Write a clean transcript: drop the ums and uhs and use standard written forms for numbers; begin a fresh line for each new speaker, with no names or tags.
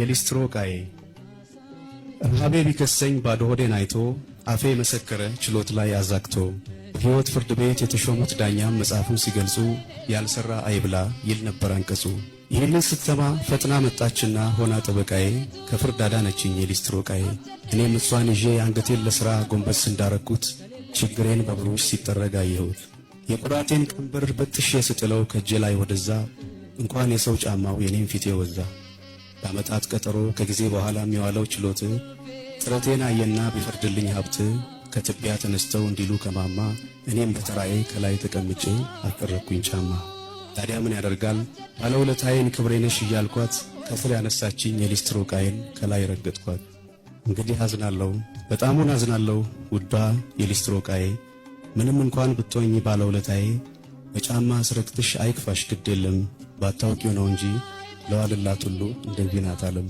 የሊስትሮ ዕቃዬ። ረሃቤ ቢከሰኝ ባዶ ሆዴን አይቶ፣ አፌ መሰከረ ችሎት ላይ አዛግቶ። በሕይወት ፍርድ ቤት የተሾሙት ዳኛም መጽሐፉን ሲገልጹ ያልሰራ አይብላ ይል ነበር አንቀጹ። ይህንን ስትሰማ ፈጥና መጣችና ሆና ጠበቃዬ፣ ከፍርድ አዳነችኝ የሊስትሮ ዕቃዬ። እኔም እሷን ይዤ አንገቴን ለሥራ ጎንበስ እንዳረኩት፣ ችግሬን በብሩሽ ሲጠረግ አየሁት። የኩራቴን ቀንበር በጥሼ ስጥለው ከእጄ ላይ ወደዛ፣ እንኳን የሰው ጫማው የኔም ፊቴ ወዛ። በዓመታት ቀጠሮ ከጊዜ በኋላ የሚዋለው ችሎት ጥረቴን አየና ቢፈርድልኝ ሀብት፣ ከትቢያ ተነስተው እንዲሉ ከማማ፣ እኔም በተራዬ ከላይ ተቀምጬ አልጠረኩኝ ጫማ። ታዲያ ምን ያደርጋል፣ ባለውለታዬን ክብሬ ነሽ እያልኳት፣ ከስር ያነሳችኝ የሊስትሮ ዕቃዬን ከላይ ረገጥኳት። እንግዲህ አዝናለሁ፣ በጣሙን አዝናለሁ ውዷ የሊስትሮ ዕቃዬ፣ ምንም እንኳን ብትሆኝ ባለውለታዬ፣ በጫማ ስረግጥሽ አይክፋሽ ግድ የለም፣ ባታውቂው ነው እንጂ ለዋልላት ሁሉ እንደዚህ ናት ዓለም።